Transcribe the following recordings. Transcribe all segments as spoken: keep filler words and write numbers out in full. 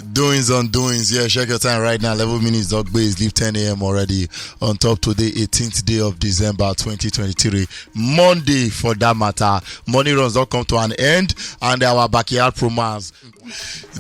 Doings on doings. Yeah, check your time right now. Eleven minutes, dog base, leave ten a m already. On top today, eighteenth day of December twenty twenty-three. Monday, for that matter. Money runs don't come to an end, and our backyard promos.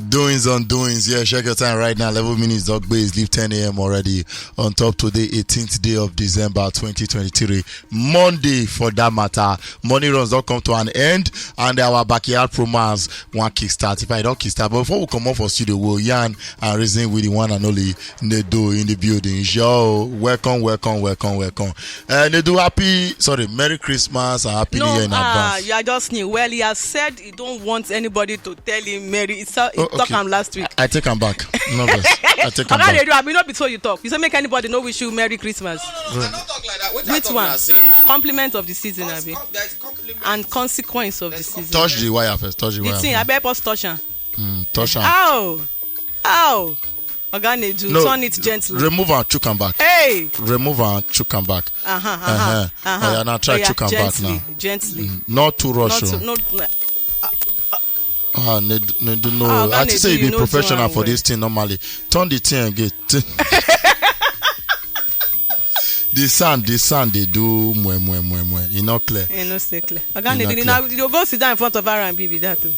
Doings on doings. Yeah, check your time right now. Eleven minutes, dog base, leave ten a m already. On top today, eighteenth day of December twenty twenty-three. Monday, for that matter. Money runs don't come to an end, and our backyard promos one kickstart. If I don't kickstart, but before we come off for studio, we'll yarn and reason with the one and only Nedo in the building. Yo, welcome, welcome, welcome, welcome. Uh, Nedo, happy, sorry, Merry Christmas and Happy New Year in advance. You are just new. Well, he has said he don't want anybody to tell him Merry. He, sa- he Oh, talk okay. am last week. I take am back. No vex. I take am Oga back. Nedo, I mean, not be so you talk. You say make anybody no wish you Merry Christmas. No, no, no, I don't talk like that. Wetin I Which talk one? Now, say, Compliment of the season, cons- Abi. com- there's compliment. And consequence of the season. Touch the wire first. Touch the The wire. Thing, I bet us touch am. Mm, touch am. Ow! Ow! Oga Nedu, No, turn it gently. Remove and chook am back. Hey! Remove and chook am back. Uh-huh, uh-huh, Uh-huh. uh-huh. Oh, yeah, now try Oh, yeah, chook am back gently, now. Gently. Mm, not too rush. Not Oh. Too, no, no. Ah, Nedu, Nedu, no. Ah, Oga I think say Nedu, you you be know do professional am for well. This thing normally. Turn the thing again. The sound, the sound they do mwe mwe mwe mwe. E not clear. E no stay clear. Oga E not Nedu, clear. Now you go sit down in front of R and B be that too.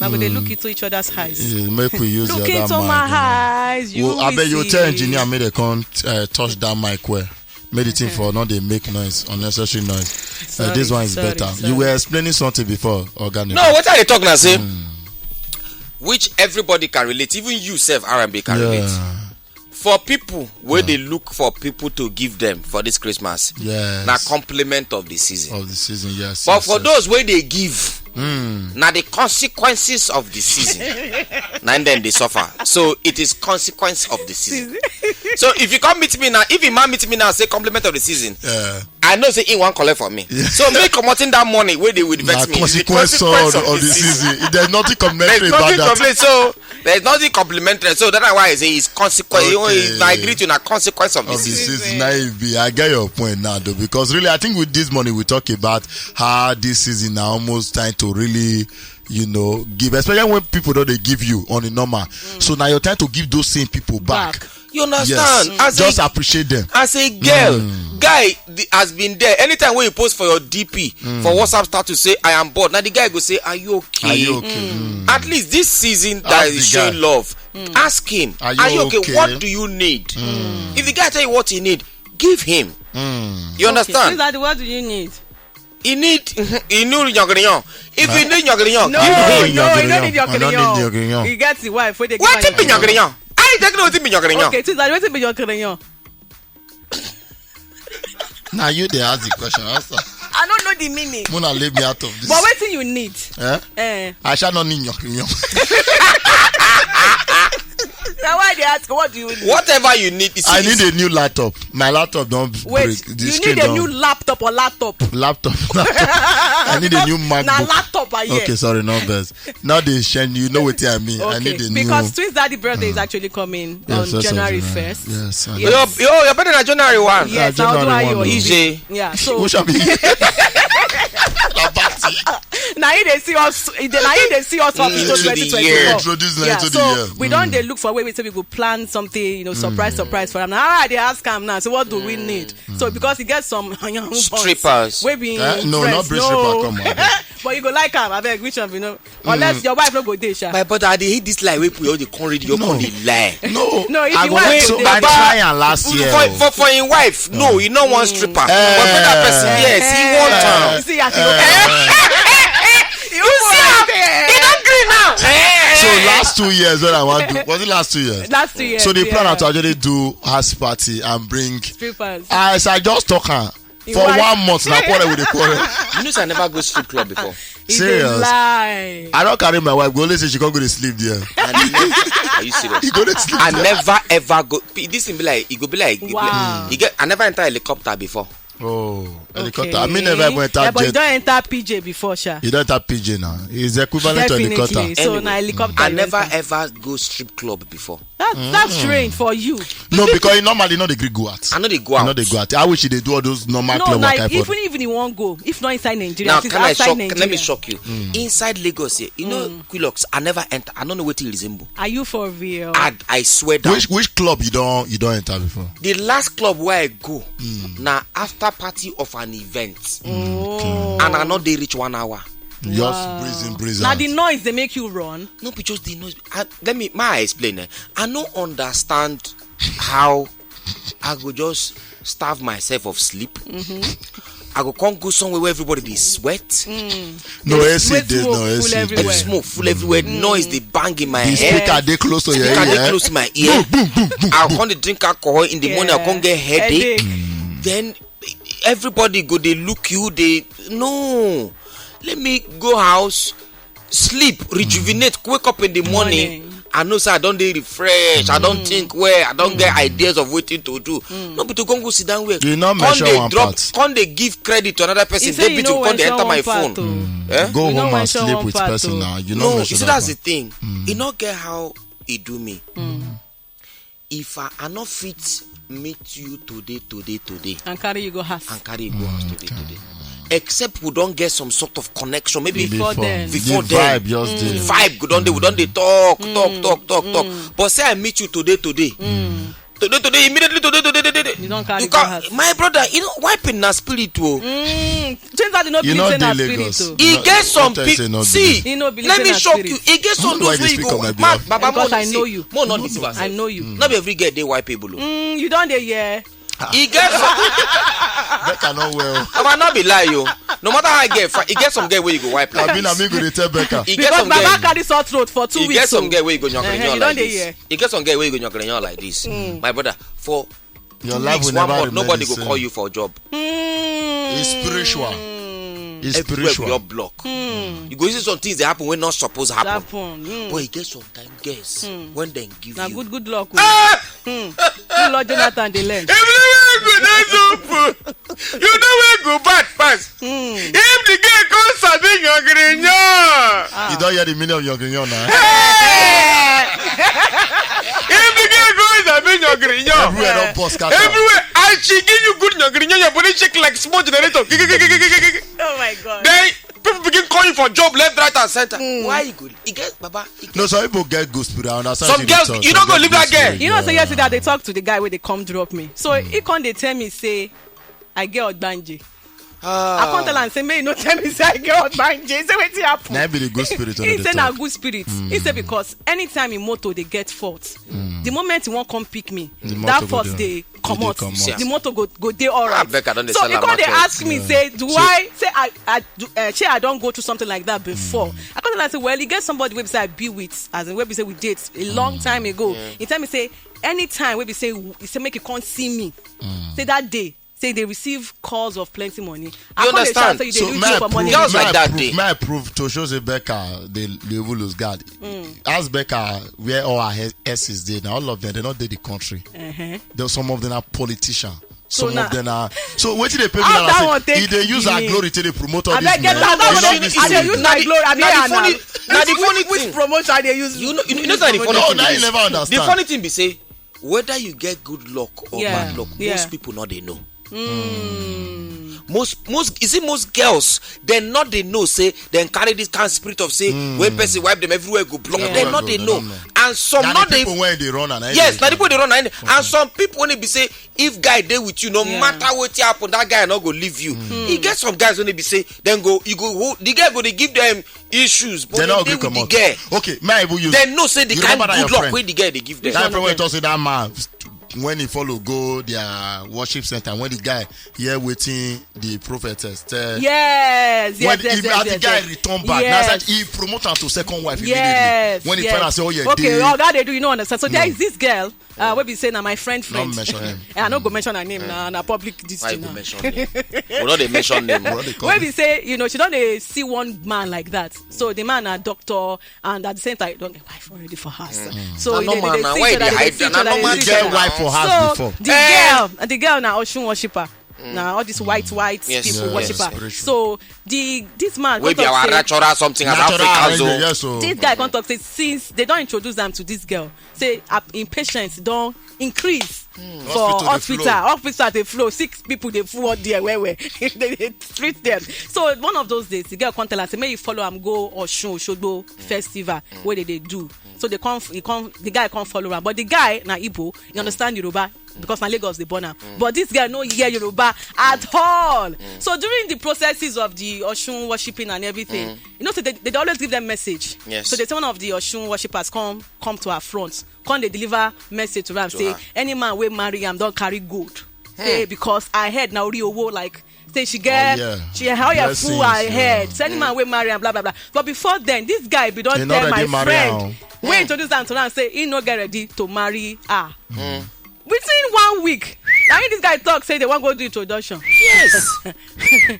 Now we dey Mm. Look into each other's eyes. Yeah, make we use Look the other into mic, my you know. Eyes, you Well, I will bet you tell see. Engineer make they come uh, touch that mic well. Make the thing for not they make noise, unnecessary noise. Uh, Sorry, this one is sorry, better. Sorry. You were explaining something before, Oga Nedu. No, what are they talking now? Say, which everybody can relate, even you self, R and B can relate. Yeah. For people where they look for people to give them for this Christmas, Yes. Na compliment of the season. Of the season, yes. But yes, for yes. Those where they give, Mm. Now the consequences of the season, now then they suffer. So it is consequence of the season. So if you come meet me now, if a man meet me now, say compliment of the season, Yeah. I know say he won't collect for me. Yeah. So make commoting that money where they will vex Na me. It's the consequence consequence of, of of the the season. Season. There's nothing There's complimentary about nothing that. Compliment. So there's nothing complimentary. So that's why I say it's consequence. You know, Okay. If I agree to na consequence of Of the the season. Season. Now it be, I get your point now, though, because really, I think with this money we talk about how this season now almost time to really, you know, give, especially when people don't they give you on the normal. So now your time to give those same people back. Back. You understand? Yes. As Just a, appreciate them. As a girl, Mm. Guy the, has been there. Anytime when you post for your D P, Mm. for WhatsApp status, say, "I am bored." Now the guy go say, "Are you okay?" Are you okay? Mm. Mm. At least this season that Ask is the showing guy. Love. Mm. Ask him, Are you "Are you okay? Okay? What do you need?" Mm. If the guy tell you what he need, give him. Mm. You Okay. Understand? Please, Daddy, what do you need? He need, he need nyogrion. If Huh? You need nyogrion, No, give him. No, you don't need I don't need nyogrion. Nyogrion. You get the wife. Where they What give you be nyogrion? I take no thing be nyogrion. Okay, please, Daddy, what be nyogrion? Now you they ask the question. Answer. I don't know the meaning. Mona, leave me out of this. But what thing you need? Eh? Eh. I shall not need nyogrion. Now why they ask, what do you need? Whatever you need, you see, I need a new laptop. My laptop don't Wait, break. The you screen need a don't new laptop or laptop? Laptop. I need a new MacBook. Now laptop, I hear. Okay, sorry, no vex. Now they send you know what I mean. Okay, I need a because new. Twins Daddy birthday is actually coming yes, on January first. Yes, yes. Yo, yo, your birthday is January one. Yes, yeah, January one. Easy. Yeah, so. Which one be? Now he they see us. Now he they see us up into twenty twenty-four. Introduce yeah, so the year. We don't they look for way we say we go plan something, you know, surprise, surprise for him. Now ah, they ask him now. So what do we need? So because he gets some strippers, we be eh? No, not bring stripper. Come on. But you go like him, I beg, which one you know? Unless your wife no go dey sha. My brother, I dey hate this lie wey people dey come read your come dey lie. No, no, if I go wait so I try am last year. For for for him wife, no, he no want stripper. But for that person, yes, he want am. You see as you go. You see am? He don gree now. So last two years when I wan do, was it last two years? Last two years. So the plan na to actually do house party and bring strippers. As I just talk am. For one month na quarrel we dey quarrel. You know say I never go strip club before. Serious? Lie. I don carry my wife go only say she come go dey sleep there. Are you serious? You go dey sleep there. I never ever go. This thing be like e go be like. Wow. You get I never enter helicopter before. Oh, helicopter. I mean, never even enter. Yeah, but you don't enter P J before, sha. You don't enter P J now. It's equivalent to helicopter. Definitely. So now helicopter. I never ever go strip club before. That's that's strange for you. No, because you normally not the Greek go out. I know they go out. Not they go out. I wish they do all those normal club. No, like, even even you won't go. If not inside Nigeria, now can I shock? Let me shock you. Inside Lagos here, you know, Quilox. I never enter. I don't know what it resemble. Are you for real? I I swear down. Which which club you don't you don't enter before? The last club where I go, now after party of an event, and I know they reach one hour. Just breezing, breezing. Now the noise they make you run. No, be just the noise. I, let me, my explain. Eh? I no understand how I go just starve myself of sleep. I go come go somewhere where everybody dey sweat. No, A C dey, no, A C dey. Smoke full everywhere. Noise dey bang in my head. The speaker dey close to your ear. Speaker dey close to my ear. Boom, boom, boom, boom. I come dey drink alcohol in the morning. I come get headache. Then everybody go dey look you. They no. Let me go house, sleep, rejuvenate, wake up in the morning. I know say I don't dey refresh. I don't think well. I don't get ideas of wetin to do. No be to go go sit down where. You no mention one part. Come dey give credit to another person. They be to come dey enter my phone. Eh? Go home and sleep with person now. You no mention that part. No, you see that's the thing. E no get how e do me. If I, I no fit meet you today, today, today, and carry you go house, and carry you go house today, today, except we don't get some sort of connection, maybe before then. Before then, the vibe just dey. Vibe go don dey, we don dey talk, talk, talk, talk, talk. But say I meet you today, today, today, today, immediately today, today, today, today. You don't carry you go house. My brother, you know, wiping na spirit o. Things that no be say na spirit o. E get some people. See, let me shock you. E get some those wey you go. Baba, because I know you. Mo no deceive us. I know you. No be every girl dey wipeable o. You don dey hear. E get some. Becca no well. Baba, no be lie o. No matter how I get, e get some girl wey you go wipe like this. I mean, I mean, go dey tell Becca. E get some girl. Because Baba carry sore throat for two weeks. E get some girl wey you go nyokri like this. E get some girl wey you go nyokri like this. My brother, for your life will never remain the same. Nobody go call you for job. It's spiritual. It's spiritual. Everywhere we all block. You go see some things that happen when not supposed happen. But you get some kind girls when they give you. Good, good luck. Good luck, Jonathan. They learn. Everywhere go dey open. You know where go bad pass. If the girl come sabi yogrinyo. You don't hear the meaning of yogrinyo now. If the girl come sabi yogrinyo. Everywhere don burst scatter. Everywhere. And she give you good yogrinyo, your body shake like small generator. Oh my God. Then people begin call you for job left, right, and center. Why you go? You get baba. No, some people get good spirit. I understand. Some girls, you don't go leave that girl. You know, say yesterday they talk to the guy where they come drop me. So he come dey tell me say I get ogbanje. I come tell am say make you no tell me say I get ogbanje. Say wetin happen? Na be the good spirit. He say na good spirit. He say because anytime in motor they get fault, the moment he won't come pick me, that fault dey comot. The motor go go dey alright. So he come dey ask me say do I say I I do uh, say I don't go through something like that before. I come tell am say well, he get somebody wey be say I be with, as in wey be say we date a long time ago. He tell me say anytime wey be say he say make he come see me, say that day say they receive calls of plenty money. I come dey shout say you dey do job for money. Girls like that dey. May I prove to show say Becca dey dey even lose guard. Ask Becca where all her he- S's dey now. All of them, they not dey the country. Though some of them are politician. Some of them are. So wetin dey pay me now say e dey use her glory take dey promote all these men. Abeg get out that one. I dey use my glory. I dey use my. Na the funny thing. Which promotion I dey use? You know, you know, you know the funny thing. No, now you never understand. The funny thing be say whether you get good luck or bad luck, most people no dey know. Most most you see most girls, they not they know say then carry this kind of spirit of say when person wipe them everywhere go block. They not they know. And some not they people when they run and yes, na the people they run and and some people when they be say if guy dey with you, no matter what happen, that guy not go leave you. He get some guys when they be say then go you go hold the guy go they give them issues, but they not agree with the girl. Okay, my even use. They know say the kind good luck wey the girl they give them. That friend wey talk say that man when he follow go their worship center when the guy hear wetin the prophetess tell. Yes, yes, yes, yes. When the guy return back, now say he promote am to second wife immediately. When he find out say oh yeah, okay, oga dey do you no understand. So there is this girl uh, wey be say na my friend friend. Not mention him. I no go mention her name na na public this thing. Why you go mention name? We no dey mention name. Wey be say you know she don dey see one man like that. So the man na doctor and at the same time you don get wife already for house. So na normal na why you dey hide na normal thing. Get wife for house before. So the girl, the girl na Osun worshipper. na all these white white Yes, people yes. Worshiper. Spiritual. So the this man Wey come be our talk say natural something as Natural Africans o. angel, yes, so. This guy come talk say since they don introduce am to this girl, say her impatience don increase for Hospital dey hospital. flow. Hospital dey flow. Sick people dey full there well well. They dey treat them. So one of those days, the girl come tell am say make he follow am go Osun Osogbo festival wey they dey do. So they come, he come, the guy come follow am. But the guy na Igbo, you understand Yoruba because na Lagos dey born am. But this guy no hear Yoruba at all. So during the processes of the Osun worshipping and everything, you know, so they, they dey always give them message. Yes. So they say one of the Osun worshippers come come to her front, come dey deliver message to her and To say her. Any man wey marry am don carry gold. Say because her head na ori owo, like say she get Oh, yeah. she how your full her Blessings, yeah. head. Say any man wey marry am, blah blah blah. But before then, this guy be don He no tell my ready marry friend am. Wey introduce am to am say he no get ready to marry her. Within one week, na him this guy talk say they wan go do introduction. Yes.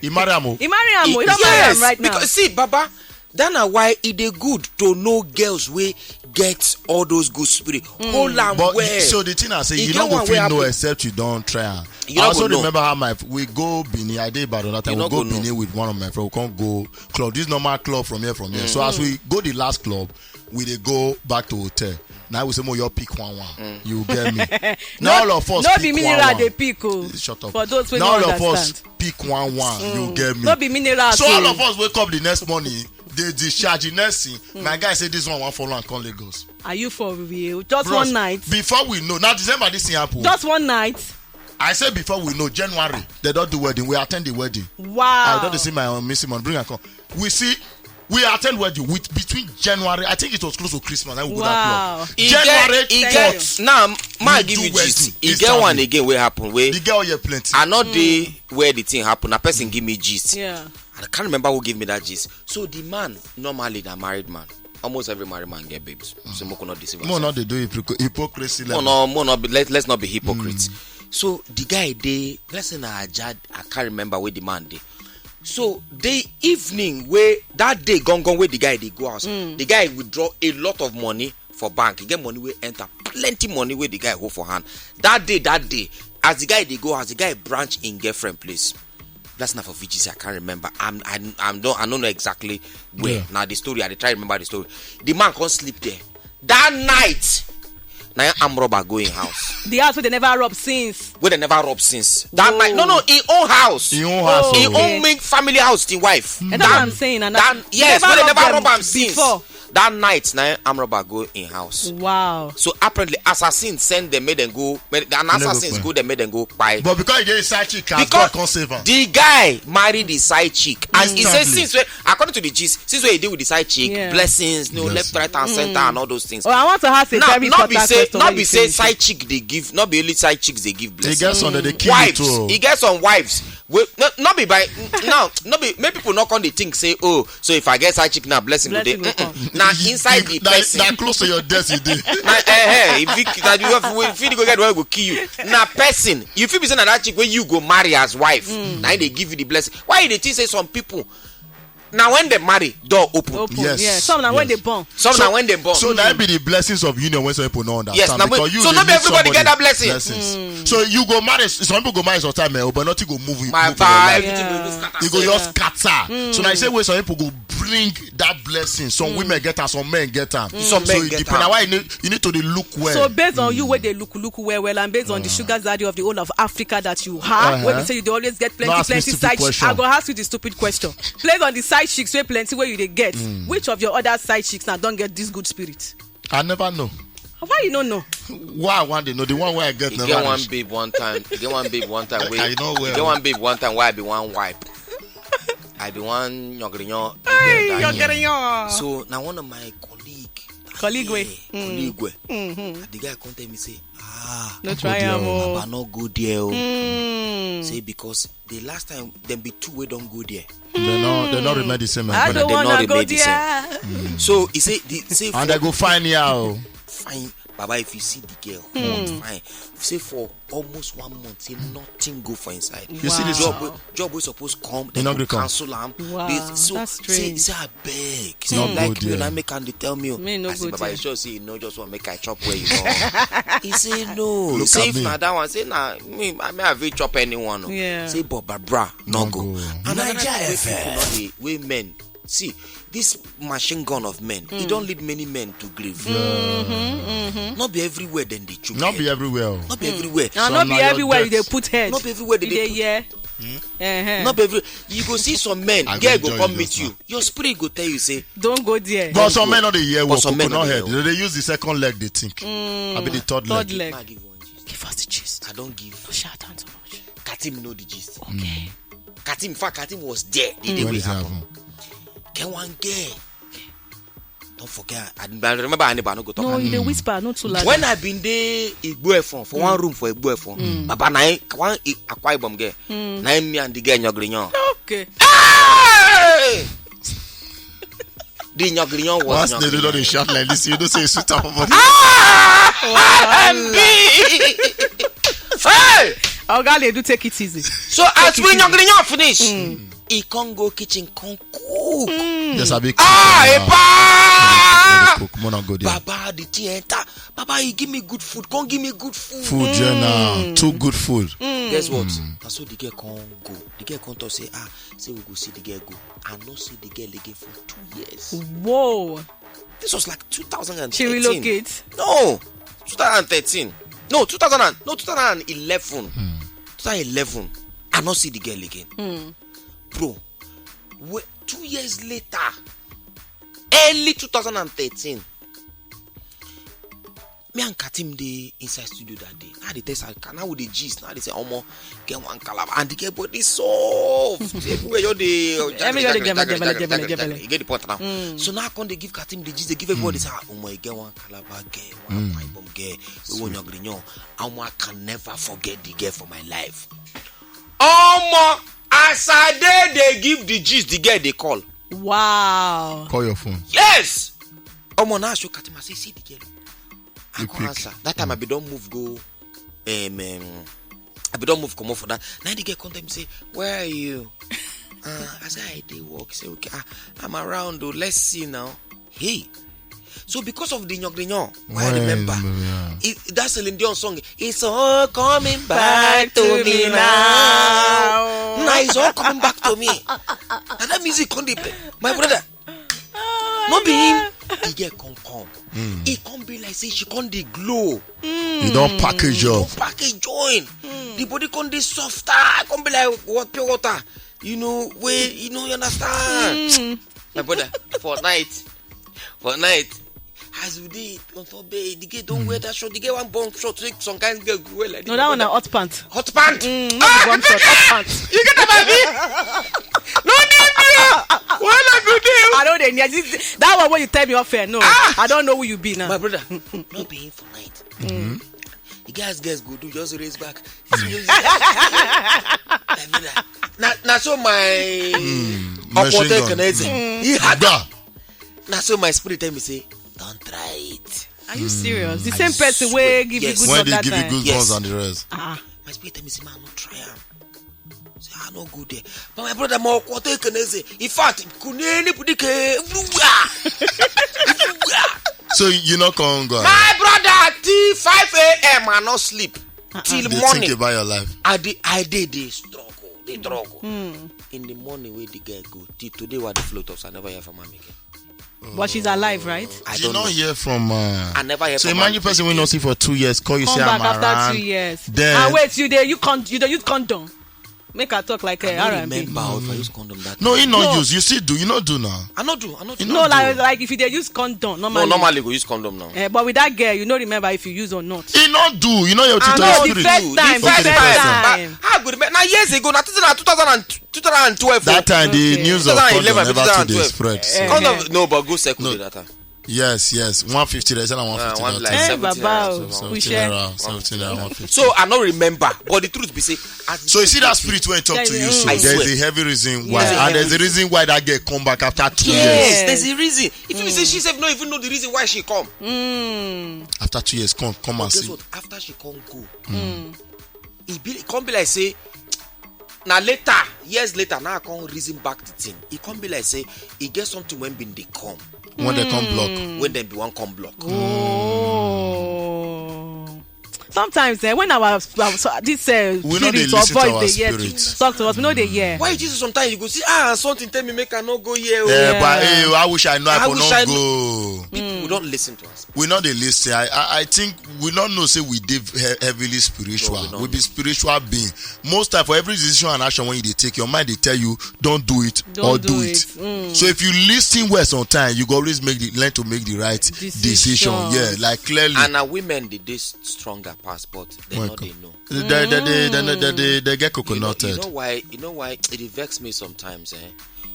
He marry am o. He marry am o. He don marry am Yes, right now. Because see, Baba, that na why e dey good to know girls wey get all those good spirit. Hold am But well. So the thing I say, E you get no go one wey fit know happen. Except you don try am. You I no also go know. Remember how my we go Benin. I dey Ibadan that time. You We no go go know. Benin with one of my friends. We come go club. This normal club from here, from here. So as we go the last club, we dey go back to hotel. Now we say, "Mo, you pick one one. You get me." Now all of us No pick be one mineral one. Dey pick o. Shut up. For those wey Now no all of us understand. Pick one one. You get me. No be mineral So o. All of us wake up the next morning. They discharge the next thing. My guy say this one wan follow and come Lagos. Are you for real? Just Bros, one night. Before we know, now December this thing happen. Just one night. I say before we know, January they don do wedding. We attend the wedding. Wow. I don dey see my own missing money. Bring am come. We see. We attend wedding with between January. I think it was close to Christmas. I will go Wow. that club. E January get, e fourth. get, now, ma We give do you wedding gist. E this get one time. Again wey happen wey The girl here plenty. I no dey where the thing happen. Na person give me gist. Yeah. I can't remember who gave me that gist. So the man normally na married man. Almost every married man get babes. So make we no deceive Mo ourselves. not dey do hypocr- hypocrisy Mo level. no, mo no be, let, let's not be hypocrites. So the guy dey, person na Ajad, I can't remember where the man dey. So the evening wey that day gangan wey the guy dey go house, the guy withdraw a lot of money for bank. He get money wey enter, plenty money wey the guy hold for hand. That day, that day, as the guy dey go house, the guy branch in girlfriend place. That's not for V G C. I can't remember. I'm, I, I'm don't, I don't know exactly where. Yeah. Now the story, I dey try remember the story. The man can't sleep there. That night, now arm robber go in house. The house wey they never rob since. Wey they never rob since. That Oh. Night, no, no, in own house. In own house. Oh. In Oh. Own make family house, in wife. And that's what I'm saying. And That, that, yes, they wey they never them rob am since. Before. That night, now arm robber go in house. Wow. So apparently, assassin send them, make them go, make, and Make assassins them go there, make them go buy. But because you dey inside chick, as Because God come save am. The guy married the side chick, and he say Instantly. Since when, according to the gist, since when he deal with the side chick, Yeah. blessings, no Yes. left, right, and center, and all those things. Oh, I want to ask a Now, very not important be say, question. not When be you say finish. Side chick they give, not be only side chicks they give They blessings. Get some that they kill Wives, you too. He get some wives. Wait, no, not be by now, not be. Many people not come they think say, oh, so if I get side chick now, blessing, Blessing go go dey. Now inside the Now, person. now close to your death, you dey. Now, eh, eh, if you, that you have, if you go get where go kill you. Now person, you feel be say na that chick where you go marry as wife. Now they give you the blessing. Why you dey think say some people? Now when they marry, door open. Open. Yes, Yeah. Some na when they yes. born. Some So- na when they born. So that be the blessings of union when some people no understand. Yes, na when- Because you so dey not be need everybody get somebody that blessing. Blessings. So you go marry. Some people go marry sometime, eh, but nothing go move. My Move for your life. everything go Yeah. scatter. You go Yeah. just scatter. So now you say wait, some people go bring that blessing. Some women get am, some men get am. Some So men it get depend. am. Na why you need, you need to dey look well. So based on you, where they look look well well, and based on the sugar daddy of the whole of Africa that you have, Uh-huh. where we say you dey always get No plenty ask me plenty stupid side chicks, question. I go ask you the stupid question. Based on the side chicks wey plenty where you dey get, which of your other side chicks now don't get this good spirit? I never know. Why you no know? Why I want to know the one where I get You never get one reach. Babe one time. You get one babe one time. Wait, I know you well. Get one babe one time. Why I be one wipe? I be one nyogrinyo. Hey, your girl. So now one of my colleague. Colleague wey. Yeah, colleague wey. The guy come tell me say, ah, No try am o. Baba no go there o. Mm. Say because the last time them be two wey don go there. They no, they no remain the same. I Like don't they wanna not go remain the there. So he say the say And they go find you out. Fine. Baba, if you see the girl, hot, fine. Say for almost one month, say nothing go for inside. You see this Wow. job, wey- job wey suppose come, they no gree come. Cancel am. Wow, They- so that's say, strange. Say I beg. Say No like go me, there. na make am dey tell me. Me no I say, go Baba, there. You sure say you no just want make I chop where you go? He say no. Look He say at if me. Na that one, say na me, I may have chop anyone. Oh. Yeah. Say but Barbara, no, No go. Go. And another Naija thing wey F M. People no dey, wey men see this machine gun of men. Mm. It don't lead many men to grief. Mm-hmm, mm-hmm. Not be everywhere then they chook. Not be everywhere. Oh. Not be everywhere. No, not be everywhere you dey put head. Not be everywhere they, they put. Yeah. Uh-huh. Not be every. You go see some men. Girl go come meet you. Your spirit go tell you say don't go there. But some men not dey hear. But some men not head. They use the second leg. They think. Mm. I be the third leg. Third leg. Give us the gist. I don't give. Don't shout down too much. Katim know the gist. Okay. Katim, in fact, Katim was there the day we happen. Get one girl. Don't forget. I, I remember her name, but I no go talk. No, you dey whisper, not too loud. When I been dey Igbo Efon for one room for Igbo Efon, Baba na him- one I- Akwa Ibom girl. Na him me and the girl nyogrinyo. Okay. Hey! The nyogrinyo was. Once they do not shout like this, you don't say suit up body. Ah! Hey! Oga Ledu, take it easy. So as we nyogrinyo finish, he come go kitchen, come cook. Yes, I be cook. Ah, epa! Cook, more than go there. Baba, the thing enter. Baba, he give me good food. Come give me good food. Food, yeah, now. Too good food. Guess what? I saw the girl come go. The girl come to say, ah, say we go see the girl go. I no see the girl again for two years. Whoa. This was like two thousand and thirteen. She relocate? No, two thousand and thirteen. No, two thousand and, no, two thousand and eleven. Hmm. two thousand and eleven. I no see the girl again. Hmm. Bro, wait, two years later, early two thousand and thirteen, me and Katim dey inside studio that day. Now they test her, now we dey gist. Now they say, "Omo, get one calabar," and the girl body soft. Everywhere you dey, everywhere you dey, jabele, jabele, jabele, jabele. You get the point now. Mm. So now I come dey give Katim the gist. They give everybody say, "Omo, you get one calabar girl, one fine bum girl. We want your green. Omo, I can never forget the girl for my life." Omo, as I dey, they give the gist. The girl they call. Wow. Call your phone. Yes. Omo, now I show Katim. I say, "See the girl." I come answer. That time I be don move go. Um, um, I be don move comot for that. Now the girl come tell me say, "Where are you?" Uh, I say, "I dey work." Say, "Okay, ah, I'm around. Oh, let's see now." Hey. So because of the nyok the nyok, I remember. It, that Celine Dion song, "It's all coming back to me now." Now it's all coming back to me. And that music come dey play. My brother, no be him. The girl come come. He come be like say she come dey glow. You don package up. Package join. The body come dey softer. Come be like what, pure water. You know, wey, you know, you understand. My brother, for night, for night, as we dey on top bed, the girl don wear that short. The girl one bump short, so some kind girl go wear like this. No, that one na hot pant. Hot pant. Mm, no be bump short, hot pant. You get that, baby? No need me. What I go do? I don't dey near this. That one wey you tell me off air, no. I don't know who you be now. My brother, no be him for night. The guys, guys go do just raise back. My brother, na, na so my machine gun. He had that. Na so my spirit tell me say, "Don't try it." Are you serious? The same person wey give you good luck that time. When they give you good guns and the rest. Ah. My spirit tell me say, "Man, no try am." Say, "I no go there." But my brother, my quarter can say, in fact, kuneni budike everywhere. Everywhere. So you not come go. My brother, till five a.m. I no sleep. Till morning. Think about your life. I dey, I dey, dey struggle, dey struggle. In the morning, wey the girl go, till today, what the float ups, I never hear from her again. But she's alive, right? I don't know. You not hear from. Uh, I never hear from her. So imagine person we not see for two years, call you say I'm around. Come back after two years. Then and wait, you dey, you con, you dey use condom. Make her talk like a R and B. I don't remember if I use condom that time. No, he not use. You still do. You not do now. I not do. I not do. No, like, like if you dey use condom normally. No, normally go use condom now. Eh, but with that girl, you no remember if you use or not. He not do. You know your tutor. The first time. The first time. How good? Now years ago, now two thousand and two thousand and twelve. That time the news of condom never too dey spread. Condom, no, but go circle that time. Yes, yes, one fifty. They say na one fifty. Hey, Baba, we share. Seventy naira, one fifty. So I no remember, but the truth be say, so you see that spirit wey talk to you, so there's a heavy reason why, and there's a reason why that girl come back after two years. Yes, there's a reason. If you say she sef no even know the reason why she come. After two years, come come and But guess see. What? After she come go, e be e come be like say na later, years later, now I come reason back the thing. E come be like say e get something wey been dey come When they come block. When dem be wan come block. Oh. Sometimes eh, when our, our so- this uh, We no dey spirit or listen to voice our dey hear, spirit. Talk to us, we no dey hear. Why Jesus sometimes you go see ah something tell me make I no go here o. Yeah, Yeah. But hey, I wish I know I, I could wish not I go. People don't listen to us. We not dey listen. I, I I think we not know say we dey he- heavily spiritual. No, we not. We be spiritual being. Most time for every decision and action when you dey take, your mind dey tell you don't do it Don't or do do it. it. Mm. So if you listen well sometimes, you go always make the learn to make the right decision. Decision. Yeah, like clearly. And na women dey dey s- stronger pass, but they Well, no dey know. They they they they they they, they, they get You know, coconut you head. know why? You know why it dey vex me sometimes. Eh?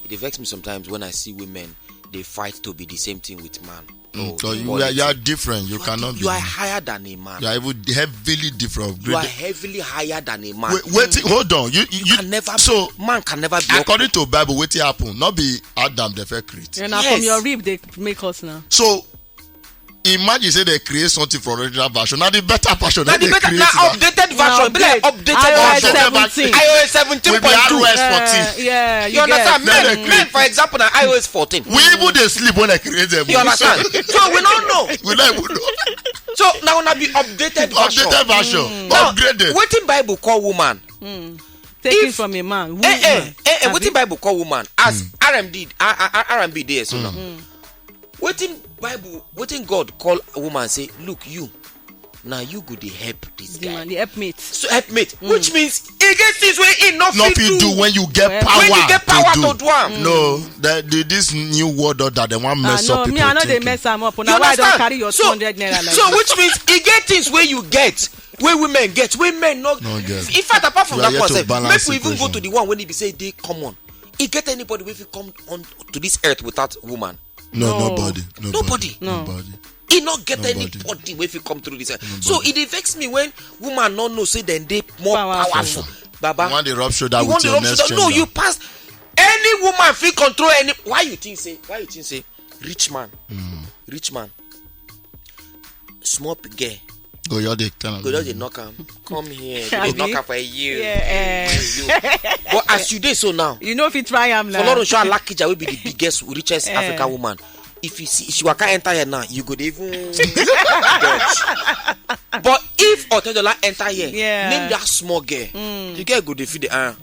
It dey vex me sometimes when I see women dey fight to be the same thing with man. Mm, Oh, so you, equality. You are different. You, You are, cannot di- be. You are higher than a man. You are even heavily different. You are Upgraded. Heavily higher than a man. Wait, wait, hold on. You, you, you Can never. So Man can never be. Up. According to Bible, wetin happen? Not be Adam the first create. And now Yes. From your rib they make us now. So imagine say they create something from original version. Now the better version. Na Then the they better create na that. Updated version. Be like Upgrade. Updated iOS version. Updated version. seventeen. iOS seventeen With point two. the R O S fourteen. Uh, yeah, you, You understand? Get. Then Men, they men, for example, na iOS fourteen. We even dey sleep when I create them. You understand? So we don't know. We don't even know. So now una be updated version. Updated version. Now, Upgraded. Wetin Bible call woman? Taking If- from a man. Eh eh eh eh. Abi? Wetin Bible call woman? As R M D, R- R- R M B dey so now. Wetin Bible, wetin God call woman say, look you, na you go dey help this The guy. man, the helpmate. So helpmate, which means e get things wey e no No fit fit do. Do when you get Well, power. When you get power to do am. No, that the, this new world order they want Ah, mess no, up me, people I know they thinking. Mess am up. You Now why I don't understand? Carry your So- two hundred naira like So this. Which means e get things wey you get, wey women get, wey men no. No get. In fact, apart from We are that yet one, to sef, balance make we even go equation. To the one wey e be say dey common. E get anybody wey fit come on to this earth without woman? No, No. nobody, nobody, Nobody. No. Nobody. E no get Nobody. Anybody wey fit come through this earth. So e dey vex me when woman no know say dem dey more Powerful. Powerful. Baba, You want the rub shoulder you with want the your rub next shoulder? No, gender. You pass. Any woman fit control any. Why you think say? Why you think say? Rich man, rich man, small p- girl Go your dick. Tell go just dey knock am. Come here, go Abi? Dey knock am for you. Yeah, eh. You. But as you dey so now, You know if you try am now. Fọlọ́runṣọ́ Alakija wey be the biggest, richest Eh. African woman. If you see, if she waka enter here now, you go dey even dodge. But if Otedola enter here, Yeah. Name that small girl. The girl go dey feel the ah.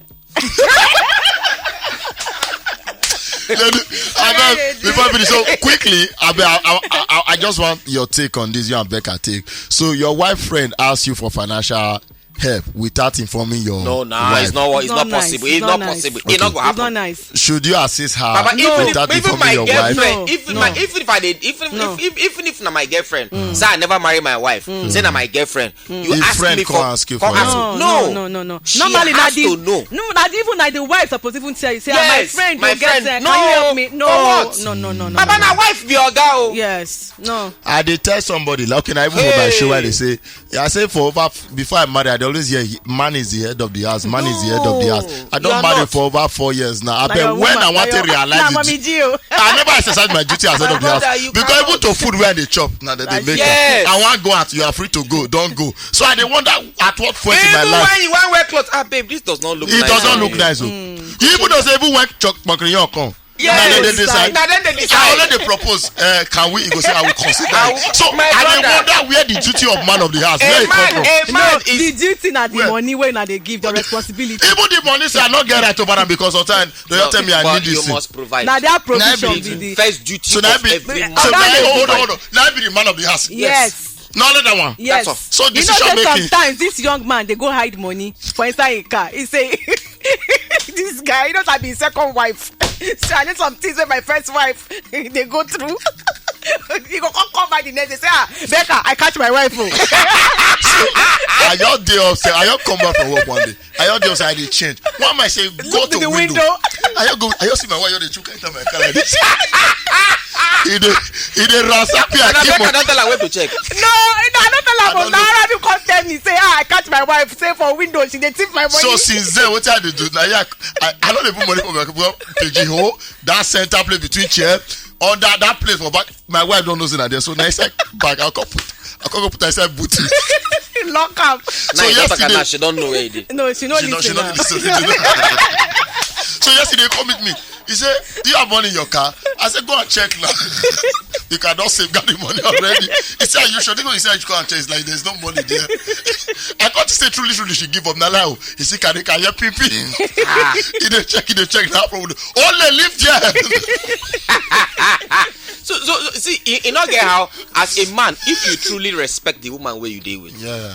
Let me- I know, before we finish, so quickly, I, mean, I, I, I, I just want your take on this, you and Becca take. So your wife friend asks you for financial help without informing your No, nah, wife. It's not. It's, not, Not nice. Possible. It's It's not not nice. Possible. Okay. It's not gonna It's not happen. Nice. Should you assist her Baba, even, without if, even informing my your girlfriend, wife? No, even no. My, even if I did, even No. If, if, even if na my girlfriend, say I never marry my wife, say na my girlfriend, you If ask friend me come for, ask you come for ask help. me. No, No, no, no, no, no. She Normally, has na the, to know. No, na even na the wife suppose even tell you say, ah, Yes, my friend, my you get friend. uh, can No, you help me? for No, what? No, no, no, no. Baba, no. Na wife be oga o. Yes, no. I dey tell somebody like, okay, na even for my Hey. Show where they say, yeah, I say for over f- before I marry, I dey always hear he- man is the head of the house, man is the head of the house. I You don't are marry not. For over four years now. I Na bet your when woman, I want na to your- realize na it. Mommy G o. I never exercise my duty as head of the Brother, house you because cannot. Even to food where they chop now that they make. Yes. I want go out. You are free to go. Don't go. So I dey wonder at what point in Even my life. When you want wear clothes, ah, babe, this does not look It nice. Doesn't look nice. Oh. You even though say even when Chuck Makrion come. Yes. Now they, they decide. Now then they I decide. Already propose. Uh, can we? You go say I will consider. I It. will- So my I dey brother. Wonder where the duty of man of the house. A Where it come man, from. a man No, is. The duty na the Well, money wey na dey give the responsibility. Even the money say I not get right over am because sometimes they just tell me I But need this you thing. Must provide. Na their Na provision be- be this. First duty So now of be every so man. now Oga hold on, dey hold on, hold on. Now be the man of the house. Yes. No other one. Yes. That's all. So You know decision say making. Sometimes this young man dey go hide money for inside a car. He say this guy, you know, I be his second wife. So I need some things with my first wife. They go through. He go come come by the next day say, ah, Becca, I catch my wife. Oh. I just dey upstairs. I just come back from work one day. I just dey upstairs. I dey change. One man say go Look to to the window. Window. I just go. I just see my wife. Just dey chuka enter my car like this. He dey he dey ransack me. I And I keep beg my I don't tell her where to check. No, no, I don't tell I her. don't But know. now you come tell me say, ah, I catch my wife. Say for window, she dey thief my money. So since then, what I dey do now? Yeah, I, I don't even money for my people. Pidgin hole, that center plate between chair, Under that place for back, my wife don't know say na there. So na inside bag, I come put, I come put inside booty. Lock up. So now you go back and now she don't know where you did. No, she no She no, she listen no now. listen. So yesterday he come meet me. He said, "Do you have money in your car?" I said, "Go and check now." You cannot safeguard the money already. He said, "Are you sure?" This one he said, "You go and check." It's like there's no money there. I got to say, "Truly, truly, she give up." Now, like, oh, he see, "Can you, can you pee pee?" He dey check, he dey check. Now, problem. Only live there. So, so, so see, e e no get how, as a man, if you truly respect the woman where you deal with, Yeah.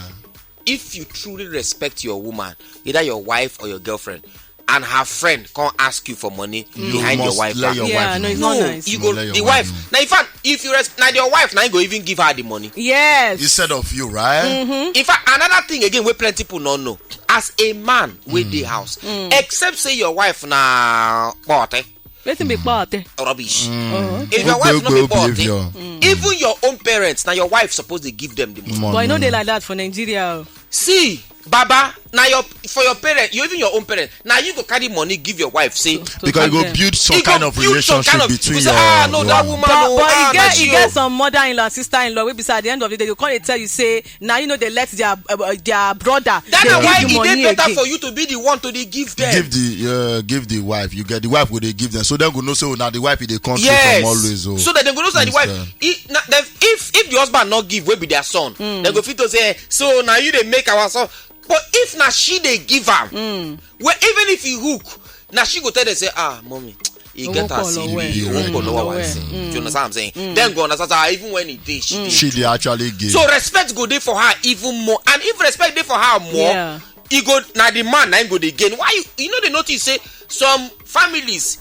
if you truly respect your woman, either your wife or your girlfriend, and her friend can't ask you for money behind your must wife let back. your Yeah, wife no, it's know. not No, nice. you You go let your the wife wife. Now, in fact, if you rest, now your wife now you go even give her the money. Yes. Instead of you, right? In fact, another thing again where plenty people don't know. As a man with the house, except say your wife na party Wetin be party? rubbish. Oh. If your wife not be Ogbe, ogbe party, behavior. Even your own parents, now your wife supposed to give them the money. Money. But you know they like that for Nigeria. Oh. See, Baba, now your for your parents, you even your own parents, now you go carry money give your wife. Say To Because you go them. build some you go kind of build some relationship kind of- between you your, say, ah, no, your that wife. woman. But, No, but ah, you get na you she get o. Some mother-in-law, sister-in-law, wey be say at the end of the day, they come dey tell you say, now you know they let their uh, their brother. That They na give why you e money dey better again. For you to be the one to dey give them. Give the uh, give the wife. You get the wife go dey give them, so dem go know say oh, na the wife e dey control Yes. from always. Oh. So that dem go know say the wife. Understand. If, na, dem, if if the husband not give, wey be their son, dem go fit to say, so now you dey make our son. But if na she dey give am, well, even if he hook, now she go tell them say, ah, mommy, he Owó get pọ̀ us. Lọ́wọ́ ẹ̀. He owó pọ̀ lọ́wọ́ wa. Lọ́wọ́ ẹ̀. You understand what I'm saying? Then go understand say, ah, even when he dey, she dey. She dey actually give. So respect go dey for her even more, and if respect dey for her more, Yeah. e go na the man na him go dey gain. Why you you know they notice say some families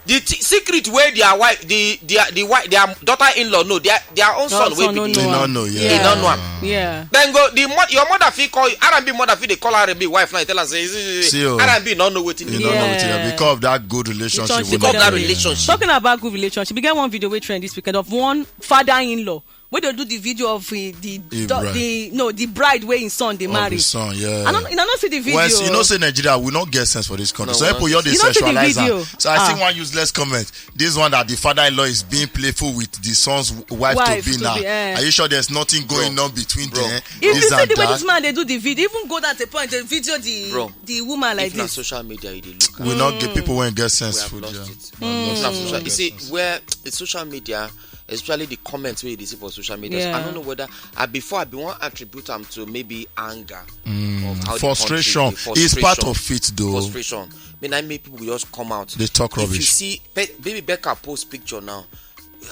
the t- secret wey their wife the their the wife their daughter-in-law know their their own son Son wey no be know the am. No, no, he yeah. no know am. Yeah. Then go the mo- your mother fit call you, R and B mother fit dey call R and B wife now, tell her say, see, see, see, See, oh. R and B no know wetin You dey don't know Yeah. wetin because of that good relationship. Because we Because of dey that there. Relationship. Talking about good relationship, we get one video wey trend this weekend of one father-in-law wey dey do the video of uh, the, Ibrahim. the no the bride wey him son dey Of marry. the son, yeah. I don't, I don't see the video. Well, you know, say Nigeria, we not get sense for this country. No, Some we people not. you dey You don't see the sexualize video. am. So I see Ah. One useless comment. This one that the father-in-law is being playful with the son's wife, Wife to be to now. be, eh. Are you sure there's nothing going Bro. on between Bro. them? If you This see and the way that. This man dey do the video, even go down to a point, dey video the Bro, the woman like If na this. Social media you dey look at, We not get people when get we sense have food. Lost Yeah. it. If na social, you see where the social media, especially the comments wey you dey see for social media, Yeah. I don't know whether I before I be wan attribute am to maybe anger, of how the Frustration country dey, is part frustration. Of it, though. Frustration. Me na make people just come out. They talk If you rubbish. See, pe- baby Becca post picture now.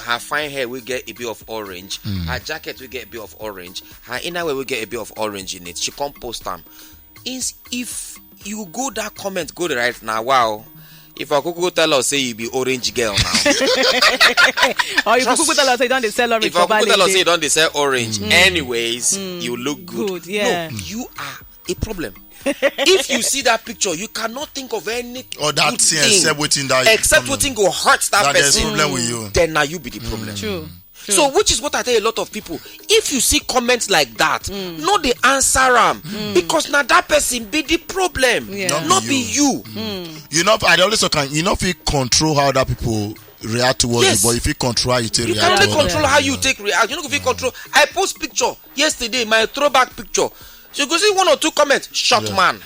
Her fine hair will get a bit of orange. Her jacket will get a bit of orange. Her innerwear will get a bit of orange in it. She can't post them. Is if you go that comment, go the right now. Wow. If I could go tell us say you be orange girl now. Or you Trust- could tell us say you don dey sell orange If for I could tell us say Balele. You don't dey sell orange, anyways, you look good. Good, yeah. No, you are a problem. If you see that picture, you cannot think of any Or that good thing, thing except wetin that except problem. Wetin go hurt that, That there's person. Problem with you. Then now you be the problem. True. True. So, which is what I tell a lot of people. If you see comments like that, no, they answer am because now that person be the problem, Yeah. not, Not be be you. You know, I also can. You know, if you control how other people react towards Yes. You, but if you control how you take You react can only towards control them. How you take react. You know, if you control. I post picture yesterday, my throwback picture. So you go see one or two comments. Short Yeah. Man.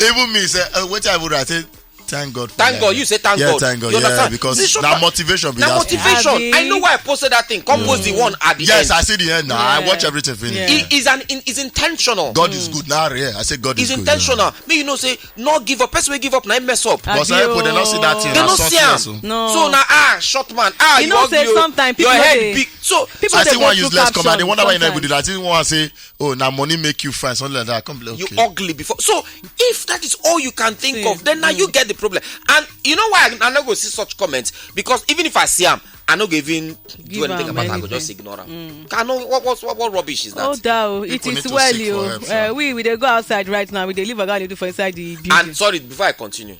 Even me say, uh, what I would I say, thank God. For Thank life. God. You say thank Yeah, God. Thank God. You Yeah, understand? Because See, short that man. motivation be That that. Motivation. Abi. I know why I posted that thing. Come post the one at the Yes, end. I see the end now. I Yeah. Watch everything finish. Yeah. It is an in, is intentional. God is good. Now, yeah, I say God is It's good. Intentional. Me, you know, say no give up. Person will give up. Now mess up. Yeah. But some people they not see that thing. They Na not see am. success, oh. No. So now, ah, short man. Ah, You you, know, ugly, say oh. Sometimes Your people head dey- big. So People I dey see go one through useless comment. They caption wonder why you not sometimes. good. I think one say, oh, now money make you fine, something like that. Come be like, You okay. Ugly before. So if that is all you can think See, of, then now you get the problem. And you know why I, I not go see such comments? Because even if I see am, I no go even do Give anything am about it. I go just anything. Ignore am. I know what what what, what rubbish is that? Oh, down. It People is need to well, seek you. for help, Uh, sir. We we dey go outside right now. We dey leave Oga Aledu for inside the building. And sorry, before I continue,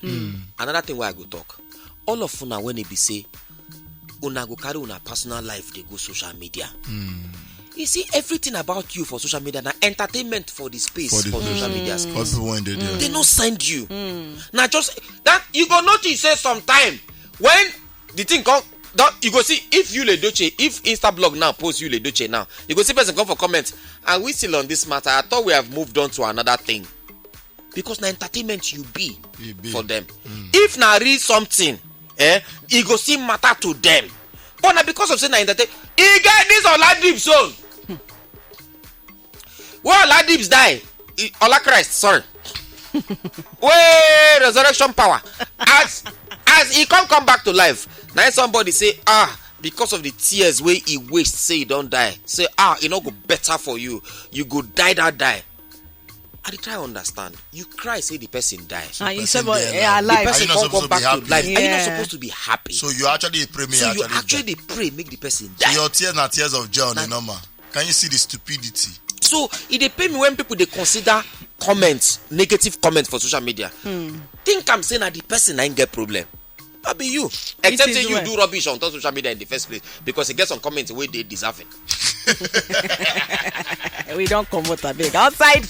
another thing where I go talk. All of una when it be say, una go carry una personal life they go social media. You see, everything about you for social media na entertainment for the space For for, the social people. Media All space. People when they there. They no send you. Now just that you go notice say sometime when The thing come don, you go see if Yul Edochie, if Insta blog now post Yul Edochie now, you go see person come for comment, "Are we still on this matter? I thought we have moved on to another thing." Because na entertainment you be for them. If na real something, eh, e go still matter to them. But na because of say na entertain, e get this Oladip zone. Wey Oladip die, e, Ola Christ, sorry. Wey resurrection power. As as he come come back to life, na somebody say, "Ah, because of the tears wey he waste, say he don die. Say, ah, e no go better for you. You go die that die." I dey try understand. You cry say the person die. And you Person say, but dey eh, alive. The Are person you not come supposed come to be back to happy? life. Are you not Yeah. Supposed to be happy? So you actually pray, me So you actually. Actually Pray. Pray, make the person So die. Your tears na tears of joy on the Na- normal. Can you see the stupidity? So e dey pain me when people dey consider comments, negative comments for social media. Think am say na the person na im get problem. No be you. Except is say you well. Do rubbish on top social media in the first place, because e get some comments wey dey deserving. We don comot, abeg. Outside